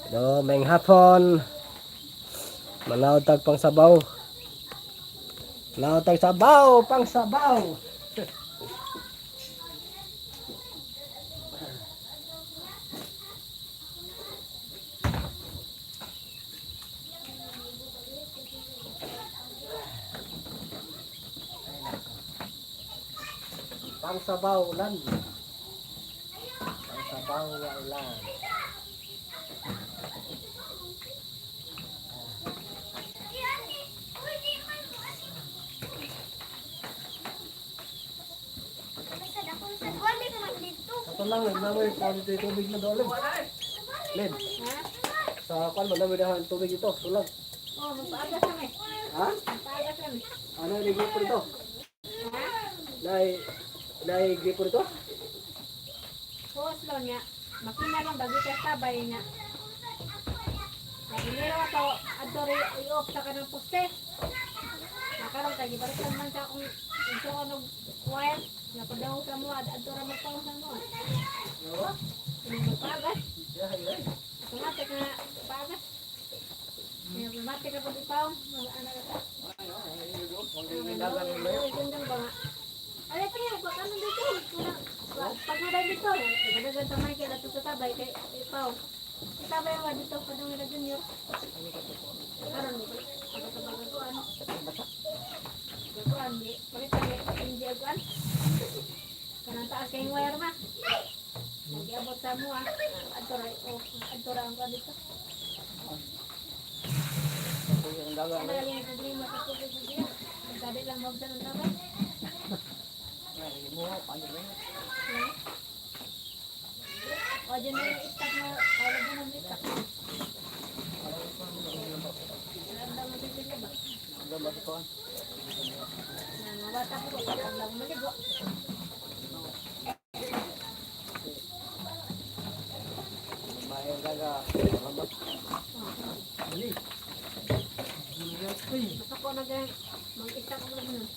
Hello, maayong hapon. Manaog tag pang sabaw. Manaog tag sabaw, pang sabaw. Pang sabaw ulan. Pang sabaw nga ulan. Ito lang, nagnamoy pa dito yung tubig na doon. Led, sa kwan, madami na ang tubig ito. Ito lang. Oh, magpaagas kami. Ha? Magpaagas kami. Ano yung gripo nito? Nay, nay gripo nito? Host lang niya. Makina lang bago siya sabay niya. Nagilira ako, adto rin i-off sa kanang poste. Nakaroon tayo, balikan man sa akong ito ko ng wire. Napadaw sa mo, adto ra magpaw sa mo. Magpaagas. Automatic na paagas. Kaya automatic na pag-ipaw. Ano ka? Ay, gandang ba nga? Ay, kaya, baka nandito. Pag naday dito, nagadagan sa Michael at sa tabay, kay ipaw. Itabay mo dito, padung nila junior. Karon, ako sa bagatuan. Bagatuan, di, palit ang hindi aguan. Kanang taas kayong wire ma. Nag-iabot sa mo ah. Adto ra, oh, adto ra ang kuan dito. Ano lang yung problema sa tubig dito? Nagdali lang magdan ang tabay. O, dyan na yung itak na, kaya mo ng itak. Alam na mo ba? Na, mabata ko, wala lang maligo. Basta ko na ganyan, mag-itak mo lang nun.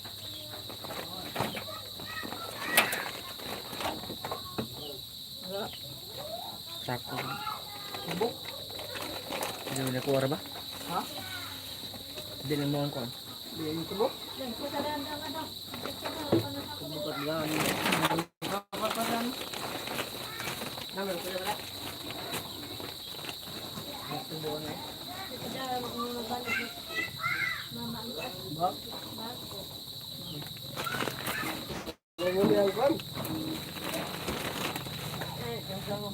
Sako. Tubo. Hindi mo nakuha ba? Ha? Hindi na mo ang kuha. Hindi yung tubo? Dahil ko sa daan ang ano, itak mo, ano sa ko. Tubo lang. Tubo na. Dito daan ako magbalik. Mama, ang Ba? bako. Mamuli ang kwan. Ay, ano,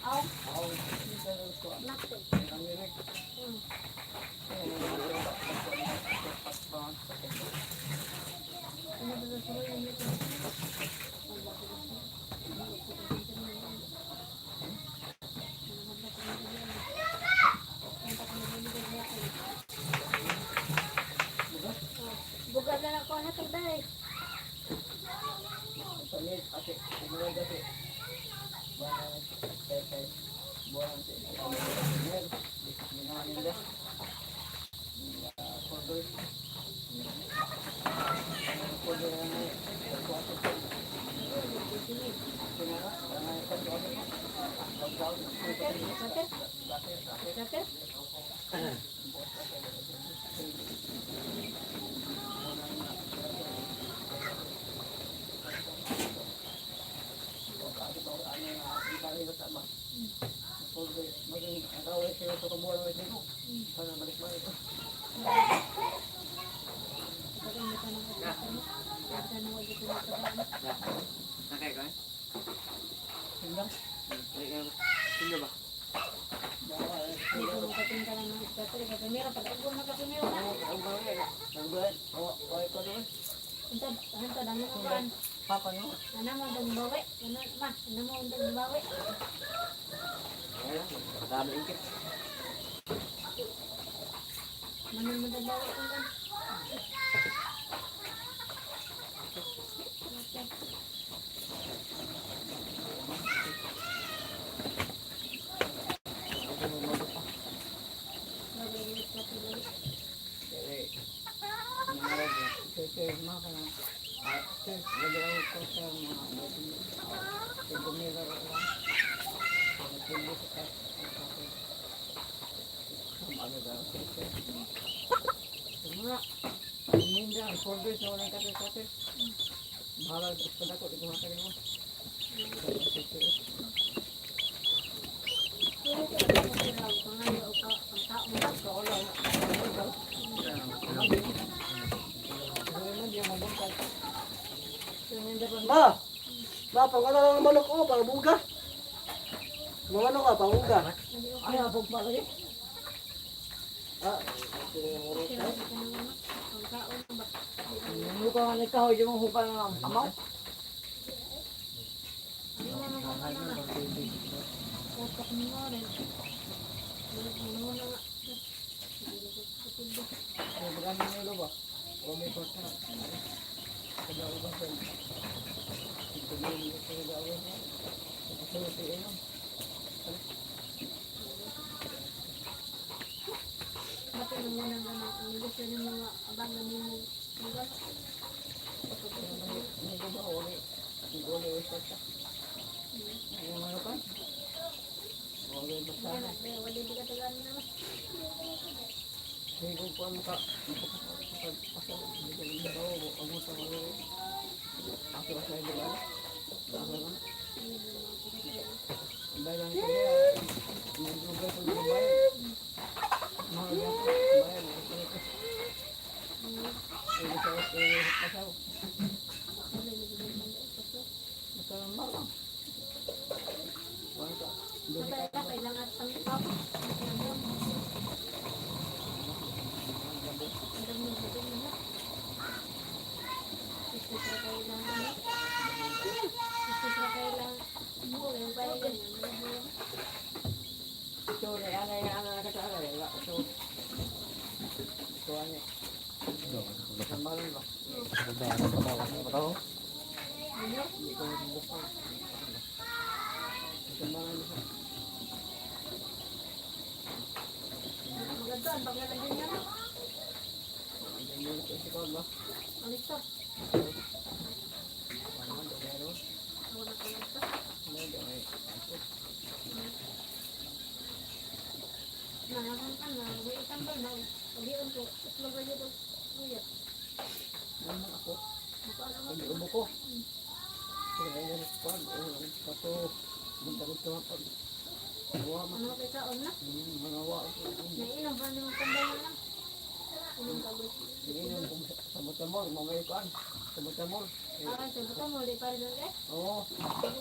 Aw, nakto. Ano ba sa suroy nito? Buga na ako na dai. Sakit? Sakit? Nakaya ka eh? Sino ba? Hindi ko makatinda ng mga isda. Kapimira, pag agong nakapimira na. Unta, unta, dami mo kuan. Ano mo ang bawi? Ano, ma? Ano mo ang bawi? Madami ingkit. Ano mo ang bawi? Unta. Okay. Sir, mga ka na. Ah, sir, lagi ko sa mga Tigumira ko lang. Nagtubo sa ka. Ano ba? Sir, muna. Ninda, 4 days na walang kape-kape. Bahala, gusto na ko, di ko makarin mo. Ma! Ma, pag ano lang ng manok ko, pang buga. Mga manok ka, pang buga. Ay, abog pa lagi. Ah, Ano ka nga nagkahoy yung hupa ng amaw? Utok mo rin. Ano na nga. Ay, bagay na ba? O may kwarta. Kada uban sa Ba't ano muna na ang gusto ng mga abangan mo lugar? Wala di ka tagaan naman. Sabay ka, kailangan pang pap. Ang dami ng dami na. Isip na kailangan. Isip na kailangan. Mo, yung bayan. Maganda, ang paglalagyan niya. Ang ito. Ako na kumanta. Nangakan ka na, may tambal na. Pagiyon ko, itlog na dito. Kuya, makaano mo. Ubo ko. Ano kay kaon na? Nainom pa naman tambal na lang. Inom ka ba? Ah, sa buta mo, di pa rin eh. Oo,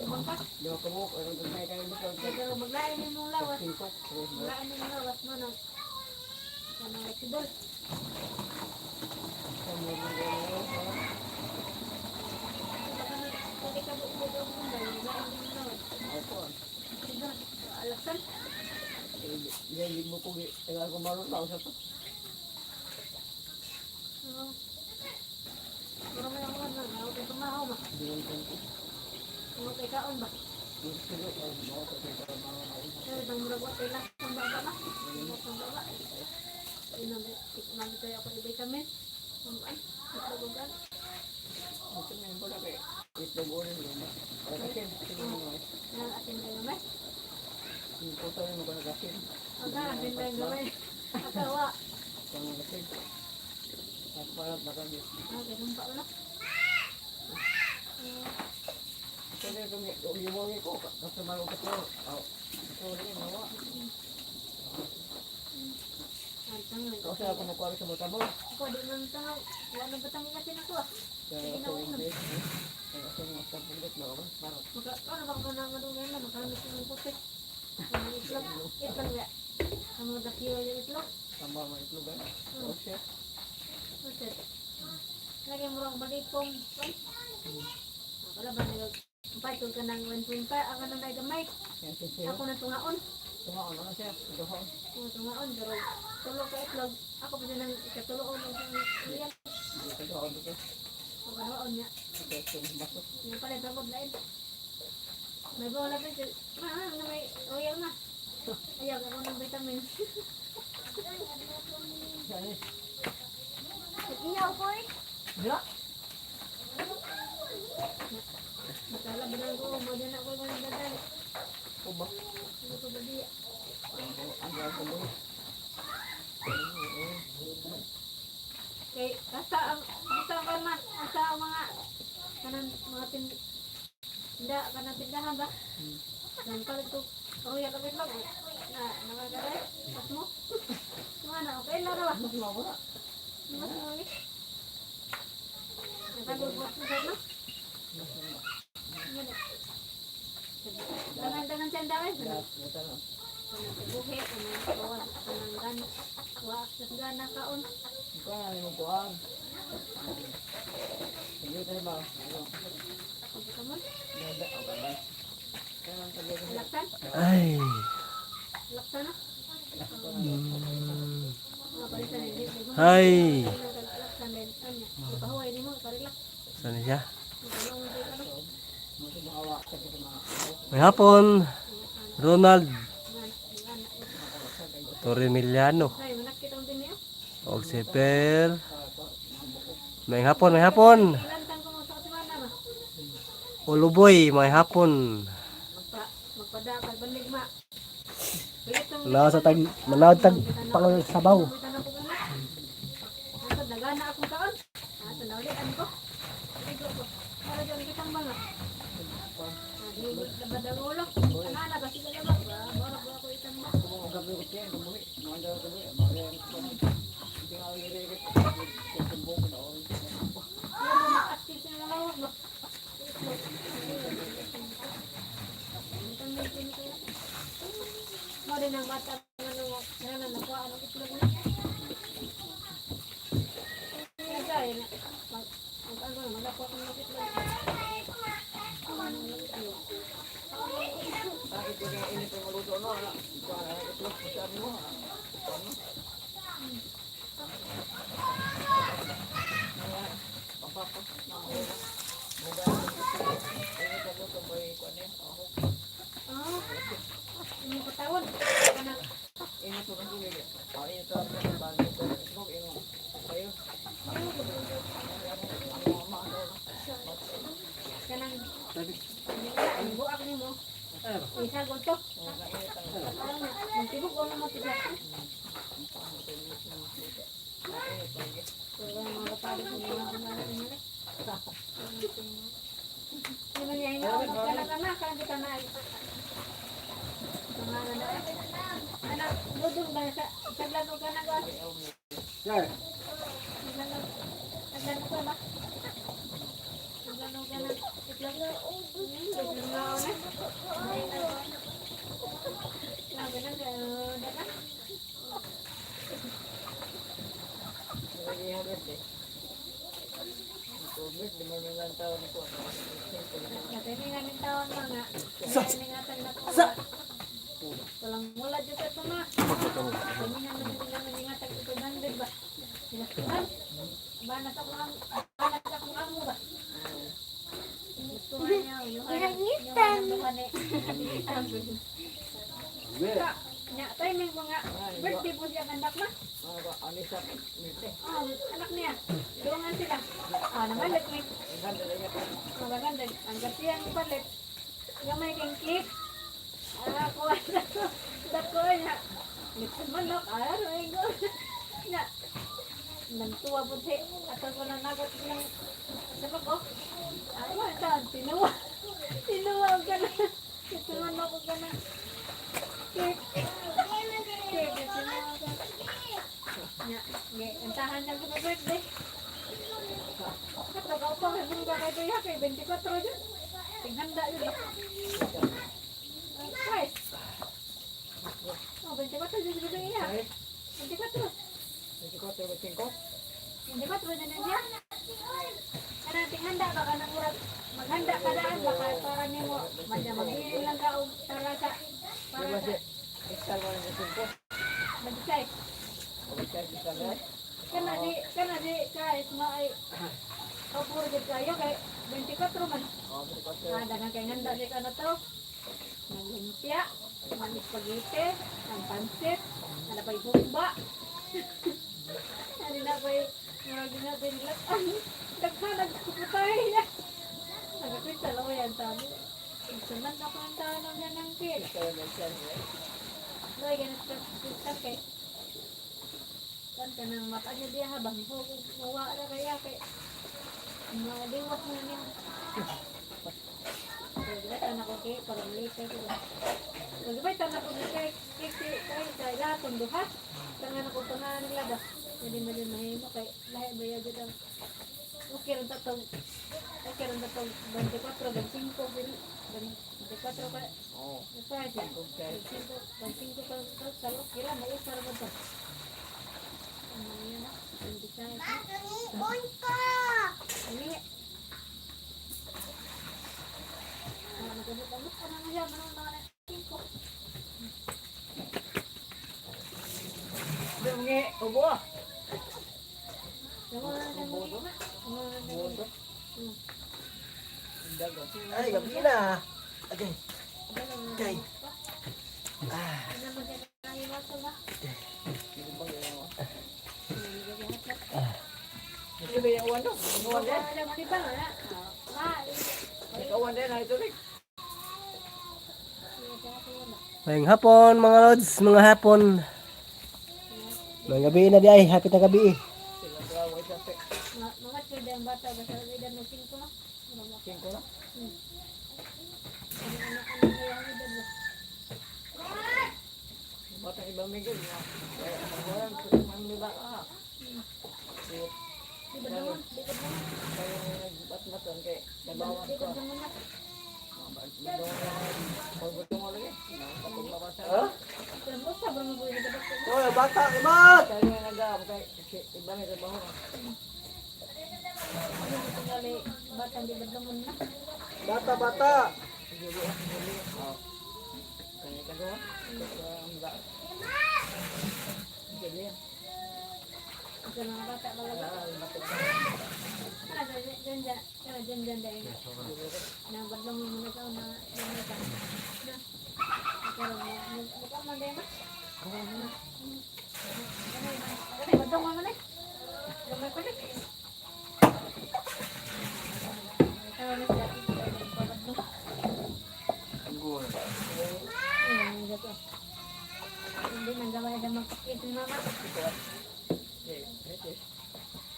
Ubang ka. di ba kabuk? Ano may kayo dito? Pero maglain yung mong lawas. Singkok. Maglain yung lawas mo ng kanang sidol. Baka na, pwede ka buo buo buo maglain yung lawas. Sidol, alaksan. Yan, di mo ko, tagal ko maroon tao sa to. Oo. Pero may ako na, ako kay tumahaw ba? Di mo ko. Ako kay kaon ba? Pero bang murag wa kay laksan ba ba? Laksan ba ba? Inom, tikman ko ako ni vitamin. Ay, itlog og ano. Nang asin na gamay. Ang asin na gamay. Akawa. Ah, ganun pa wala. Ang tangan. Kasi ako nakuha sa mata mo. Ako, di man tangaw. Wala nang batang ikasin ako ah. Sige na, uinom. Maka, ano ba ko na madunggan na, makalamit yung puti. Ang itlog, itlog ya. Ang mga dakiwa yung itlog. Tama mo itlog eh. Okay. Puti. Lagyan mo lang balipong. Ay. Wala ba nag Paitol ka ng 1.5, ang ano na gamay. Yan si Sir. Ako na tungaon. Tungaon na siya. Tungaon. Ako tungaon, pero tulo ka itlog. Ako pa din ang ikatuloon ng iyan. Tungaon dito. Ako naon niya. Ito, baso. Yung pala, sabog lain. May bola pa siya. Ma, na may royal na. Ayaw, ako ng vitamin. Yan eh. Iyaw ko eh. Ya. Masala ba ko mo din ako ng dadal. O ba? Ano ko ba diya? Ang gagawin. Kay basta ang kalma, basta ang mga kanang mga tinda kanang tindahan ba? Nang palit ko kahuya ka itlog. Na nakagaray. Pas mo. Mga na okay lang ra ba? Mas mawala. Mas mo eh. Nagtagol mo sa na. Dagan-dagan siya ang dami. Buta na. Kanang buhi, kanang bawas, kanang gan, wa gana kaon. Ikaw na mo kuan. Sige tayo ba? Ano? Pagkamon, Ganda. O ganda. Kaya ang tabi ko. laksan, Ay. laksan na. Mga palitan hindi. Ay. Laksan din. Ano? Pahuway nimo, parilak. Saan siya? Ano ano? Mas mahawa sa kita mga. May hapon. Ronald Torremiliano. Ay, manakit ang din niya. Og si Per. May hapon, may hapon. Ilantang ko mo sa kasimana ba? Uluboy, may hapon. Magpa magpada kay banligma. Pilit ang Manaw sa tag manaw tag pang sabaw. Tanong ko na. Asa nagana akong kaon. Asa naulian ko. Ligo ko. Para dyan kitang mga. Labad ang ulo. Ana ba sige ba? Bora ko ako itang ba. Kung gabi ko siya, kumuhi. Mga daw kumuhi. Mga hindi nga ako nire-re. Tumbong ko na. Yan mo active sa mga lawak ba. Mo din ang bata nga nung nga nakuha anong itlog na. Kaya kaya na mag mag ano magakuha ko ng itlog. Ano ng itlog. Bakit ko kaya init ang maluto no? Ano? Kuan na itlog sa mo. Ano? Papa. Ah, imong katawon kanang Init mo kasi Ah, init ang bagay ko. Itlog imo. Kayo. kanang ang buak nimo. Isagol to. Magtibok o naman sila. Hindi man niya ingaw, magkanak anak, kanang kita na. Mga anak, anak, budong ba sa saglan og kanang ah. Saglan og ba? Saglan og kanang itlog. Itlog na na. Labi na daka. Natiningan ng taon mga. Natiningan na ko. Walang mula dyan sa tuma. Tiningan na din naman yung tag 200 ba. Sinastuhan. Banas ako ang banas akong amo ba. Gusto nga niya. Yuhan yuhan Nya, timing ko nga. Birthday po siya kandak ma. Ah, anak niya. Dungan sila. Ah, namalit may magaganda. Ang gasiyang palit. Gamay kang cake. Ah, kuha na ko. Dako niya. Litson manok. Ah, ruigo. Nya. Nagtuwa po siya. Ato ko na nagot ng sabag oh. Ay, wala. Tinuwa. Tinuwa ka na. Litson manok ka na. Cake. Cake. Tinuwa ka. Nya, nya, antahan niya ko sa birthday. Kato ka pa, kay ka kay Kuya, kay 24 dyan. Tinghanda yun ba? Ay, price. Oh, 24 dyan siguro iya. 24. 24 dyan na siya. Kanang tinghanda ba kanang murag maghanda ka daan ba kay para nimo madya maghiling lang ka og para sa magsay. Kana di guys maay kapur gid kayo kay 24 man. Ah, daghang kay handa si kana to. Nang lumpia, nang spaghetti, nang pansit, ana pa'y humba. Ano na pa'y murag na din latan. Daghan nagputay niya. Nagapita lang yan sabi. Sunan ako ang tao ng ganang kit. Doy, ganit ka kita kay. Kan ka nang mata niya diya habang mawa na kaya kay. Maliwas na niya. Pagkita na ko kay parang late ko. Pagkita na ko kay kay kay kay lahat ang duha. Tangan ako pangalan nila ba. Hindi man yun mahimo kay lahi ba yun ang okay rin tatong okay rin tatong 24, 25, 24 ka. Oo. Usahay siya. 25, 25 ka total. Okay lang, may isa rin ba? Ano yun ah? 26. Ano? Ah, nagabot-abot ka na siya, manong mga nagtingko. Hindi, ubo ah. Yung mga nagingko, mga nagingko. Ay, gabi na. Okay. Okay. Ah, Ano mo siya nangiwasan ba? Hindi ba yung uwan no? Uwan din. Wala mo di ba? Wala. Ah, Ikaw din, ay tuloy. Ngayong hapon mga lods, mga hapon. Mga gabi na di ay, hapit na gabi eh. Sila bravo, isa pe. Mga children ang bata, basta edad na 5 no? Ano ba? Singko na. Ano ano ano kaya ang edad ba? Bata iba Miguel. Kaya magwalan, manila ah. Di ba naman? Di ba naman? Kaya nagbat-batan kay nabawan Di ko. ba naman na? Ha? Pero mo sa bang buhay na ba? Oh, bata, imat! Kaya nagam kay iba may trabaho. Ano mo tingali bata di ba naman na? Bata, bata! Kaya kagawa. Sa mga bata talaga. Ah, dyan dyan, dyan dyan dyan dyan. Nang badlong mo muna sa una, na ka. Na. Pero mo man dai ma. Ano badlong mo man eh. Gamay ko ni. Tawa na siya. Badlong. Ayun, gato. Hindi nang gawa sa magpakit ni mama.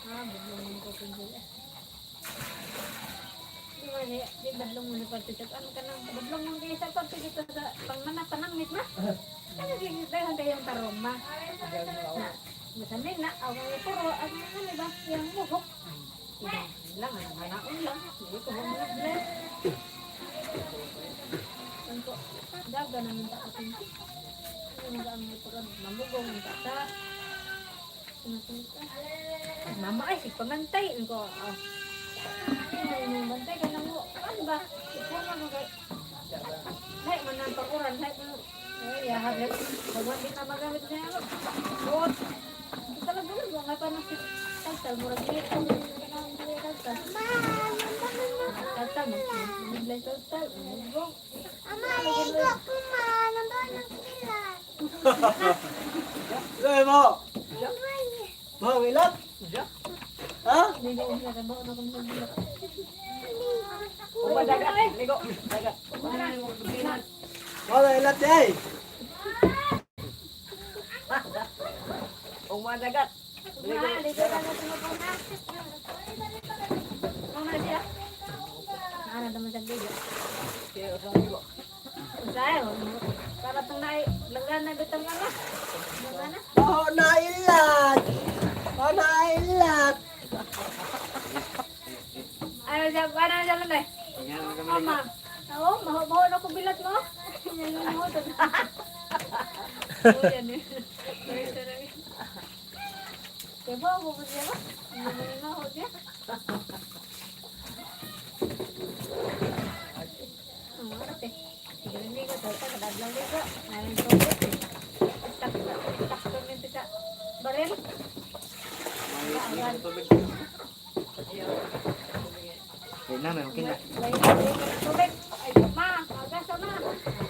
Ah, badlong mo ko pinjol eh. Di ba di, di badlong mo ni pagtisak. Ano ka nang badlong mo kayo sa pagtisak dito sa pangmana panangmit na. Ano di dahil tayo yung tarong ma. Na, masamin na, awang puro, ang ano ba, yung buhok. Iba lang, ang hanaon lang. Hindi ko mamulog. Ano ko, daga namin ta ako. Ano ba ang puro, mamugong ang tata. Mama ay, si pamantay. Ano ko, ah. Ay, bantay ka na mo. Ano ba? Ikaw na mo kay... Hay, man ang pag-uran. Hay, man. Ay, yahag. Pag di na magamit na yan. Buot. Talaga mo, nga pa na si Taltal. Murag dito. Taltal. Taltal. Maglay taltal. Mugong. Ay, mo! Mo, ilat? Ha? Hindi na umla. Kaya na kami nagbulak. Uba dagat, ligo, dagat. Mo, ilat di ay! Uma dagat. Ma, ligo ka na sumapong na. Mama siya. Ano naman sa ligo? Kaya usang ligo. Usahay, para itong nai, langgan na bitang ano. Langgan na. Oh, na ilat! Oh, na ilat! Ano siya, ano siya lang Mama. Oo, maho-maho na ko bilat mo. Yan yung maho. Oo, yan eh. Kaya ba, ako siya ba? Hindi mo yung maho siya. Ang arte. Sige, hindi ko. Talta, kadaglang dito. Narin tubig. Tak, tak, tak, sa baril. Wait na, may okay na. Tubig. Ay, ma, magasa ma.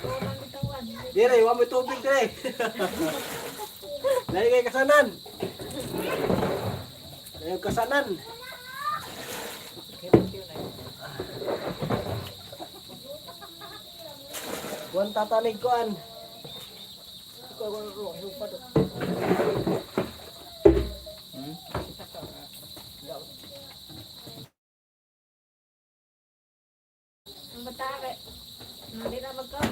Kulang bitawan. Dire, wa mo tubig dire. Dali kay kasanan. Dali kasanan. Buwan tatanig kuan. Ang bata kay hindi na magkaon.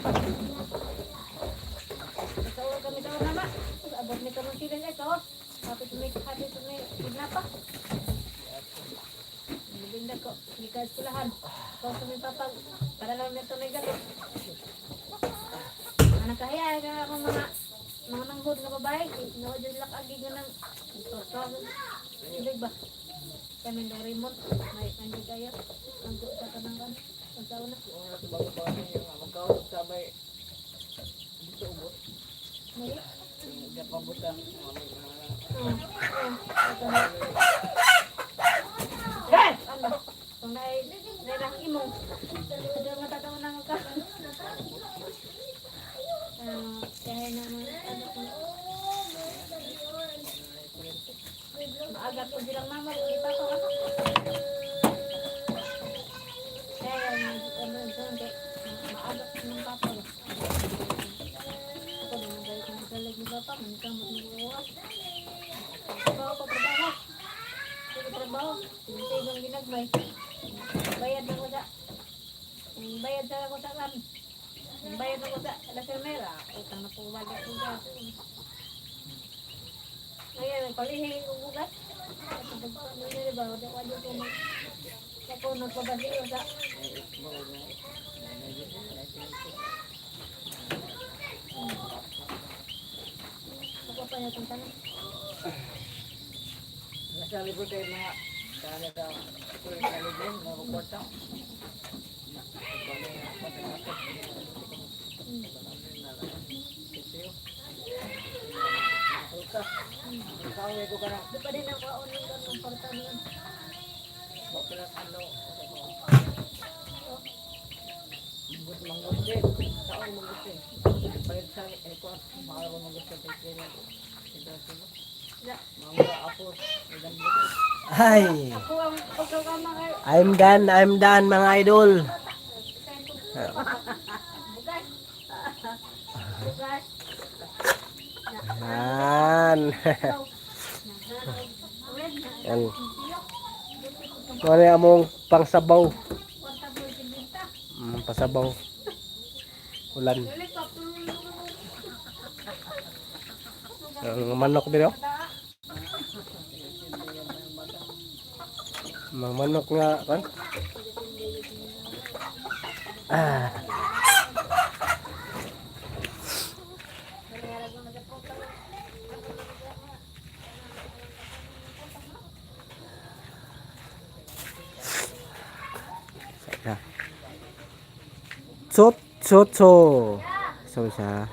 Sa kami sa una ma. Abot ni karon sila niya ko. Happy to may kidnapa. Bibinda ko, hindi ka eskwelahan. Ikaw sa may papag, para lang nito may galit. Mga nakahiya ka ako mga manghod nga babae, no dyan lang agi nga nang ibig ba? Kami Doraemon, may hindi kayo. Ang sa kanang kan, ang sa una. Mali? Oh, ano? Kung nairang imong, ito ang matatawa na ka. Ah, kaya na mga ano ko. Maaga ko silang mama, di pa ko ako. Kaya ano, doon kay maaga ko ng papa. Ako naman galit ng galit ni papa, manikamot ng buwas. Trabaho ko, trabaho. Sige, trabaho. Sige, yung ginagmay. Bayad na ko sa... Bayad sa ako sa kan. Bayad na ko sa La Fermera. Utang na po wala ko sa... Ngayon, nagpalihi ko bugas. Ano nyo ba? Wala ko ko mag... Ako nagpabasiyo sa... Ako pa yung tanong. Nasa libro kayo mga kanila sa libro, mga kwarta. Di pa din ako ng ganong parta niyan. Ay, Ako ang pagkakama kay I'm done mga idol. bugas. Bugas. Yan. Red na. Yan. Wala among pangsabaw. Kwanta mo yung binta. Pasabaw. Ulan. Dili pa Ang manok din oh. Mga manok nga kan. Ah. Saka. Chot chot cho. So siya.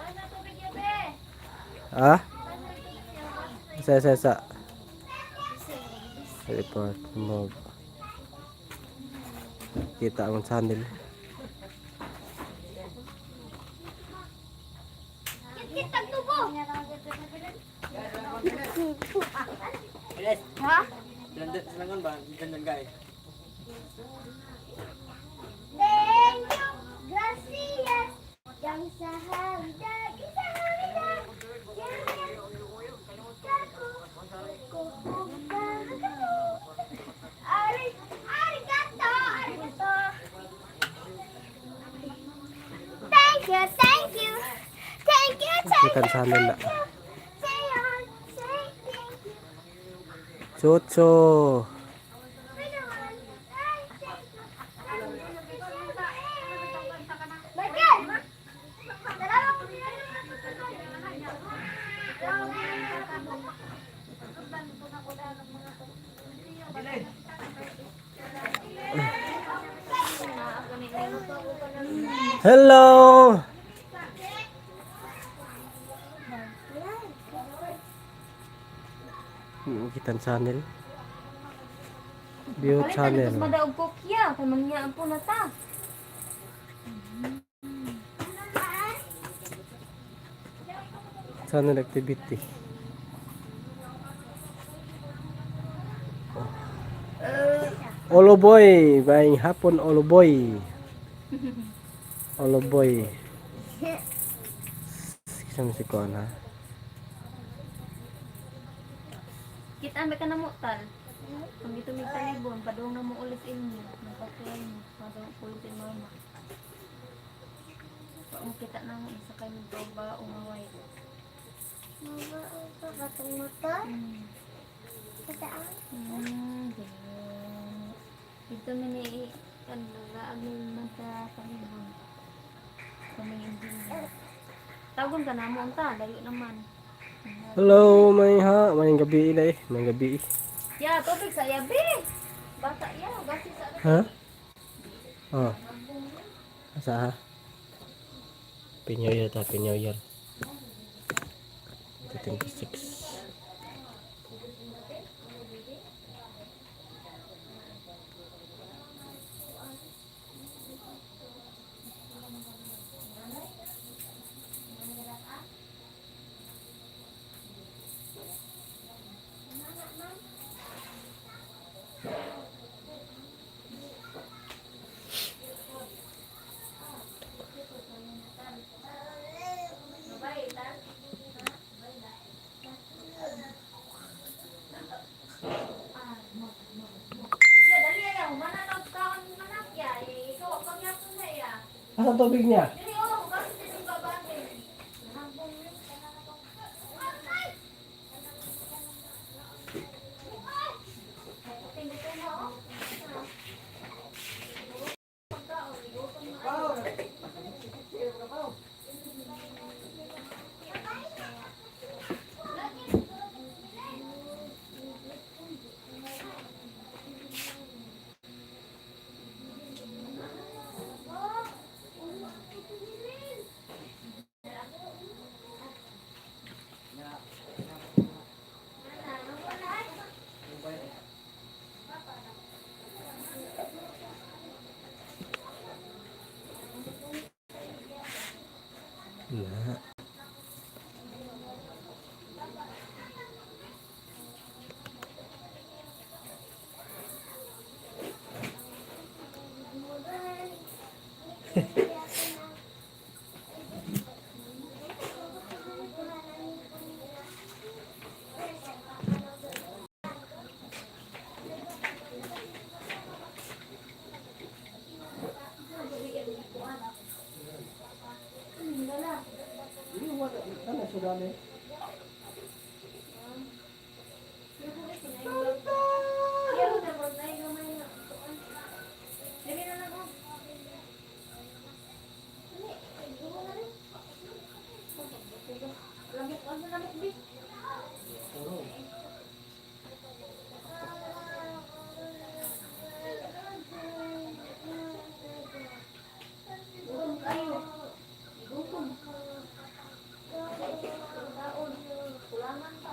Ah? Sa sa sa. Report mo. Kita ang channel. Ha? Silangon ba? Ganyan ka eh. Thank you. Gracias. 감사합니다. 감사합니다. ありがとうありがとう Thank you, thank you. Thank you, thank Kita you, channel na. thank you. Say on, say thank you. Chocho. Michael! Hello. Kita channel. View channel. Madaog ko kiya kay mangyaan po na ta. Channel activity. Oh. Olo boy, baying hapon olo boy. Olo boy. Kisa mo si Kuan ha. Kita may ka na mo tal. Pag ito may talibon, padung na mo ulit inyo. Napatuloy mo. Padung ulit in mama. Paong kita na mo isa kayo magbawa o maway. Mama, ang katong motor. Kita ang. Ito mini ano naagin man sa talibon. Kaming engineer. Tagon ka na mo unta, layo naman. Hello, may ha, may gabi ila eh, may gabi. Ya, tubig sa yabi. Bata ya, gasi sa Ha? Oh. Asa ha? Pinyoyer ta, Pinyoyer. 26. Ya, dali ya, humana na og kaon manak ya. Ikaw pagyapon na ya. Asa tubig niya? Dili oh, gasi sa imong babae. Na. Ano sudali? Dili na lang oh. Lamok, ano lamok, bi? Gutom kayo. Gutom. Taon. Kulangan pa.